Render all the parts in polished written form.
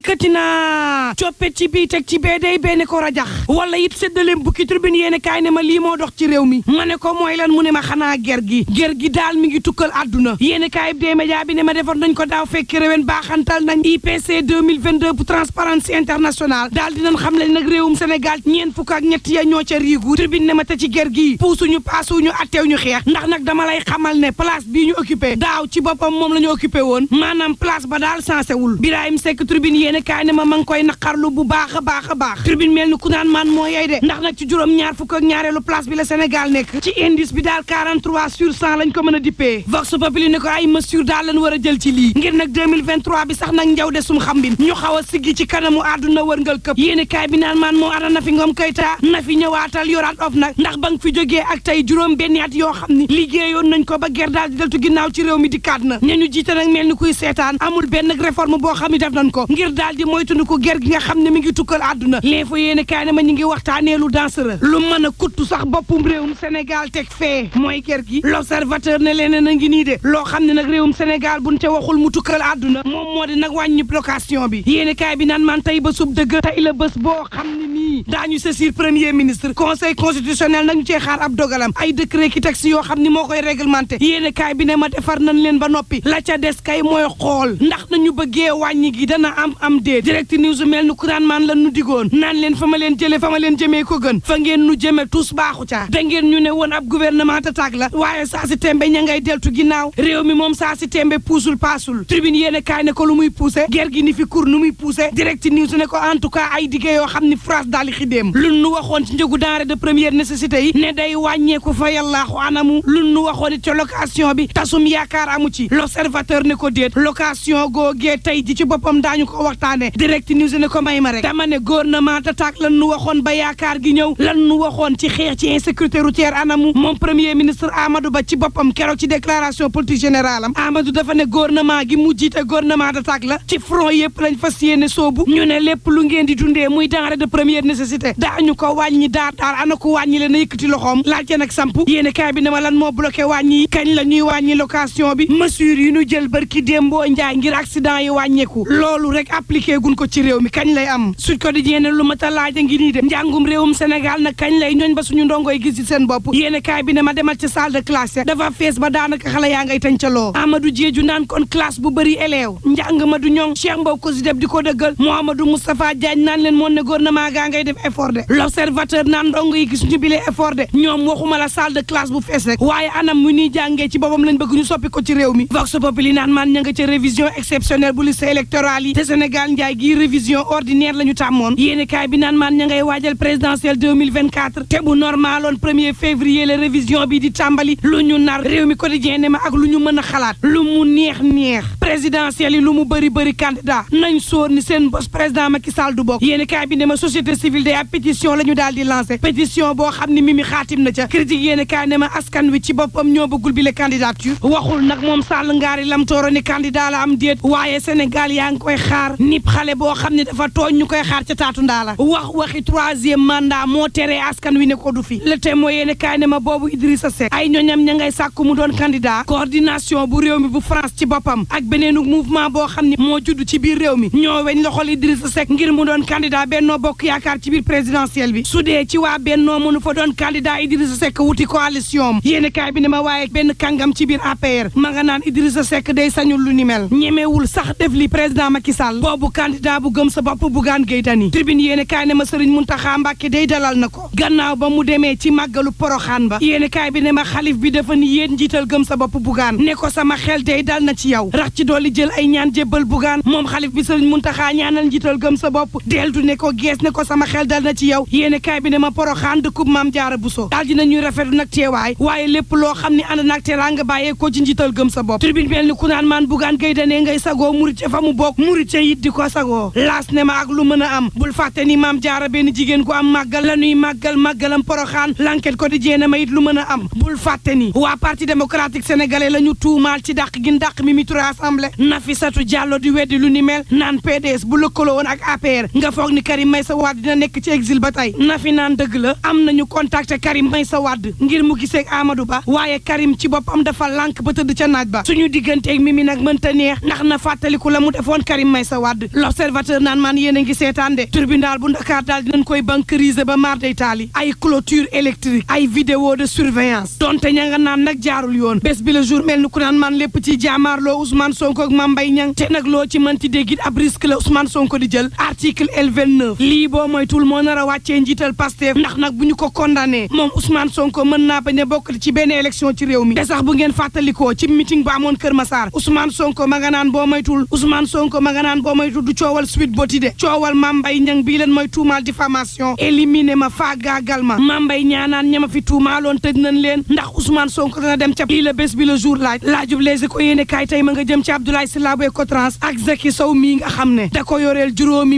dikkati na coppet ci bii teg ci bee day benn ko rajax wala it séddaleem bukki tribune yéene kaay ne ma lii moo dox ci réew mi ma ne ko mooy lan mu ne ma xanaa ger gi daal mi ngi tukkal àdduna yéene kaay bi dee média bi ne ma defoon nañ ko daaw fekk réewen baaxantal nañ IPC 2022 pour Transparency International daal dinañ xam le nag réewum Sénégal ñeent fukk ak ñett ya ñoo ca riigu tribune ne ma te ci ger gi puusuñu paasuñu atteew ñu xeex ndax nag dama lay xamal ne place bii ñu occupé daaw ci boppam moom la ñu occupé woon maanaam place ba daal sensé wul Birahim Seck tribune yéene kaay ne ma ngi koy naqarlu bu baax a baax tribune mel ni ku naan maan moo yey de ndax nag ci juróom ñaar fukk ak ñaareelu place bi la Sénégal nekk ci indice bi daal 43/100 lañ ko mën a dippee Vox Populi ne ko ay mesure daal lañ war a jël ci lii ngir nag 2023 bi sax nag njaw de sum xambin ñu xaw a siggi ci kanamu àdduna wërngal këpp yéene kaay bi naan maan moo ana Nafi Ngom Keïta na fi ñëwaatal yoraat of nag ndax ba nga fi jógee ak tey juróom benn at yoo xam ni liggéeyoon nañ ko ba ger daal di deltu ginnaaw ci réew mi di kaat na ñañu jiite nag mel ni kuy seetaan amul benn réforme boo xam ne def nañ ko ngir daal di moytundi ko ger gi nga xam ne mi ngi tukkal àdduna l'info yéene kaay ne ma ñu ngi waxtaanee lu dangereux lu mën a kuttu sax boppum réewum Sénégal teg fee mooy ger gi l'observateur ne leneen a ngi nii de loo xam ne nag réewum Sénégal buñ ca waxul mu tukkal àdduna moom moo di nag wàññi location bi yéene kaay bi naan man tey ba sub dëgg tey la bés boo xam ne nii daañu saisir premier ministre conseil constitutionnel nag ñu cee xaar ab dogalam ay décret ki texte yoo xam ni moo koy réglementé yéene kaay bi ne ma defar nañ leen ba noppi la ca des kay mooy xool ndax nañu bëggee wàññi gi dana am dee direct news mel ni ku naan maan lan nu digoon naan leen fa ma leen jële fa ma leen jëmee ko gën fa ngeen nu jëme tous baaxu ca da ngeen ñu ne woon ab gouvernement attaque la waaye saa si tembe ña ngay deltu ginnaaw réew mi moom saa si tembe puusul paasul tribune yéene kaay ne ko lu muy poussé ger gi ni fi kur nu muy poussé direct news ne ko en tout cas ay diggé yoo xam ni France daal di xidéem lun nu waxoon ci njëgu denrée de première nécessité yi ne day wàññeeku fa yàllaaxu anamu lun nu waxoon it ci location bi tasum yaakaar amu ci l'observateur ne ko déet location googee tey ji ci boppam daañu ko waxtaane direct news ne ko may ma rek dama ne gouvernement d'attaque lan nu waxoon ba yaakaar gi ñëw lan nu waxoon ci xeex ci insécurité routière anamu moom premier ministre Amadou Ba ci boppam keroog ci déclaration politique générale am Amadou dafa ne gouvernement gi mu jiite gouvernement d'attaque la ci front yëpp lañ fas yéene soobu ñu ne lépp lu ngeen di dundee muy denrée de première nécessité daañu ko wàññi daar ana ko wàññi leen a yëkkati loxoom laajte nag samp yéene kaay bi ne ma lan moo bloqué wàññi kañ la ñuy wàññi location bi mesure yi ñu jël barki démboo njaay ngir accident yi wàññeeku loolu rek appliqué gun ko ci réew mi kañ lay am Sud Quotidien lu mat a laaj a ngi nii de njàngum réewum Sénégal nag kañ lay ñooñ ba suñu ndongoy gis ci seen bopp yéene kaay bi ne ma demal ci salle de classe dafa fees ba daanaka xale yaa ngay tàncaloo Amadou Diédhiou naan kon classe bu bëri élève njàng ma du ñoŋ Cheikh Mbow ko si def di ko dëggal Mouhamadou Moustapha Diagne naan leen moon ne gouvernement gaa ngay def effort de l'observateur naan ndongo yi gis ñu bile effort de ñoom waxuma la salle de classe bu fees rek waaye anam mu ñuy jàngee ci boppam lañ bëgg ñu soppi ko ci réew mi Vox Populi naan man ña nga ca révision exceptionnelle bu liste électorale yi te Sénégal njaay gi révision ordinaire la ñu tàmmoon yéene kaay bi naan man ña ngay waajal présidentielle 2024 te bu normaloon 1er février la révision bi di tàmbali lu ñu nar réew mi quotidien ne ma ak lu ñu mën a xalaat lu mu neex présidentielle yi lu mu bëri candidat nañ sóor ni seen bos président Macky Sall du bokk yéene kaay bi ne ma société civile de ab pétition la ñu daal di lancé pétition boo xam ne Mimi xaatim na ca critique yéene kaay ne ma askan wi ci boppam ñoo bëggul bi le candidature waxul nag moom Sall ngaari lam tooro ni candidat la am déet waaye Sénégal yaa ngi koy xaar nip xale boo xam ne dafa tooñ ñu koy xaar ca taatu ndaala waxi 3e mandat moo teree askan wi ne ko du fi le témoin yéene kaay ne ma boobu Idrissa Seck ay ñoñam ña ngay sàkku mu doon candidat coordination bu réew mi bu France ci boppam ak beneenu mouvement boo xam ne moo judd ci biir réew mi ñoo weñ loxol Idrissa Seck ngir mu doon candidat Benno Bokk Yaakaar ci biir présidentielle bi su dee ci waa Benno mënu fa doon candidat Idrissa Seck wuti coalition yéene kaay bi ne ma waaye benn kàngam ci biir APR ma nga naan Idrissa Seck day sañul lu ni mel ñemewul sax def li président Macky Sall boobu candidat bu gëm sa bopp Bougane Gueye Dany tribune yéene kaay ne ma Serigne Mountakha Mbacké day dalal na ko gannaaw ba mu demee ci màggalu Poroxaan ba yéene kaay bi ne ma xalif bi dafa ni yéen njiital gëm sa bopp Bougane ne ko sama xel day dal na ci yow rax ci dolli jël ay ñaan jébbal Bougane moom xalif bi Serigne Mountakha ñaanal njiital gëm sa bopp deltu ne ko gees ne ko sama xel dal na ci yow yéene kaay bi ne ma Poroxaan dëkkub Maam Jaara Buso daal dina ñuy rafetlu nag teewaay waaye lépp loo xam ne ànd nag teraanga bàyyee ko ci njiital gëm sa bopp tribune mel ni ku naan maan Bougane Gueye Dany ngay sagoo murit fa mu bokk murit it di ko sagoo laas ne ma ak lu mën a am bul fàtte ni Maam Jaara benn jigéen gu am màggal la ñuy màggalam Poroxaan l'enquête quotidien ne ma it lu mën a am bul fàtte ni waa parti démocratique sénégalais la ñu tuumaal ci dàq gi dàq Mimi Touré assemblée Nafissatou Diallo di weddi lu ni mel naan PDS bu lëkkaloo woon ak APR nga foog ni Karim Meïssa Wade dina nekk ci exil ba tey na fi naan dëgg la am nañu contacté Karim Meïssa Wade ngir mu gisee ak Amadou Ba waaye Karim ci boppam dafa lànk ba tëdd ca naaj ba suñu digganteeg Mimi nag mënta neex ndax na fàttaliku la mu defoon Karim Meïssa Wade l'observateur naan man yéen a ngi seetaan de tribunal bu Ndakaar daal dinañ koy bancariser ba mar day taali ay clôture électrique ay vidéo de surveillance donte ña nga naan nag jaarul yoon bés bi le jour mel ni ku naan man lépp ci jaamaarloo Ousmane Sonko ak Mame Mbaye Niang te nag loo ci mënti déggit ab risque la Ousmane Sonko di jël article L29 lii boo moytul moo nar a wàccee njiital Pastef ndax nag bu ñu ko condamné moom Ousmane Sonko mën naa bañ a bokk ci benn élection ci réew mi te sax bu ngeen fàttalikoo ci meeting ba amoon Kër Massar Ousmane Sonko ma nga naan boo moytul Ousmane Sonko ma nga naan boo moytul du coowal Sweet Beauty de coowal Mame Mbaye Niang bii leen mooy tuumaal diffamation éliminé ma faagaagal ma Mame Mbaye ñaanaan ñama fi tuumaaloon tëj nañ leen ndax Ousmane Sonko dana dem ca lii la bés bi le jour laajub Les Échos yéene kaay tey ma nga jëm ci Abdoulaye Sylla bu Ecotrans ak Zaki Sow mii nga xam ne da ko yoreel juróomi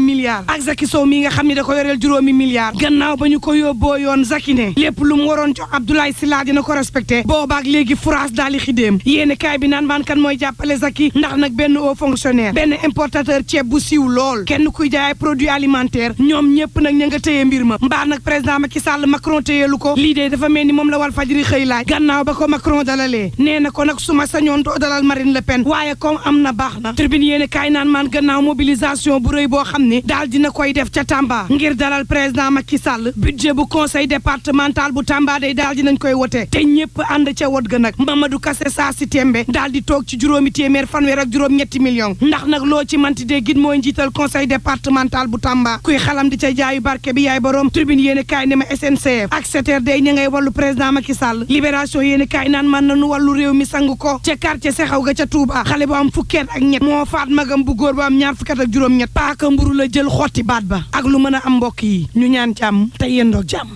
milliards gannaaw ba ñu ko yóbboo yoon Zaki ne lépp lu mu waroon jox Abdoulaye Sylla dina ko respecté boobaak léegi France daal di xidéem yéene kaay bi naan maan kan mooy jàppale Zaki ndax nag benn haut fonctionnaire benn importateur ceeb bu siiw lool kenn kuy jaay produit alimentaire ñoom ñëpp nag ña nga téye mbir ma mbaa nag président Macky Sall Macron téyelu ko lii de dafa mel ni moom la Walfadjri xëy laaj gannaaw ba ko Macron dalalee nee na ko nag suma sañoon doo dalal Marine Le Pen waaye comme am na baax na tribune yéene kaay naan maan gannaaw mobilisation bu rëy boo xam ne daal dina koy def ca Tamba ngir dalal président Macky Sall budget bu conseil départemental bu Tamba day daal dinañ koy wote te ñëpp ànd ca wot ga nag Mamadou Kassé saa si tembe daal di toog ci juróomi téeméer fanweer ak juróom-ñetti millions ndax nag loo ci manti dee git mooy njiital conseil départemental bu Tamba kuy xalam di ca jaayu barke bi yaay borom tribune yéene kaay ne ma SNCF ak SETER day ña ngay wàllu président Macky Sall libération yéene kaay naan man nañu wàllu réew mi sang ko ca quartier Sexaw ga ca Touba xale bu am fukkeet ak ñett moo faat magam bu góor bu am ñaar fukkeet ak juróom-ñett paaka mburu la jël xotti baat ba ak lu mën a am mbokk yi ñu ñaan jàmm te yendoog jàmm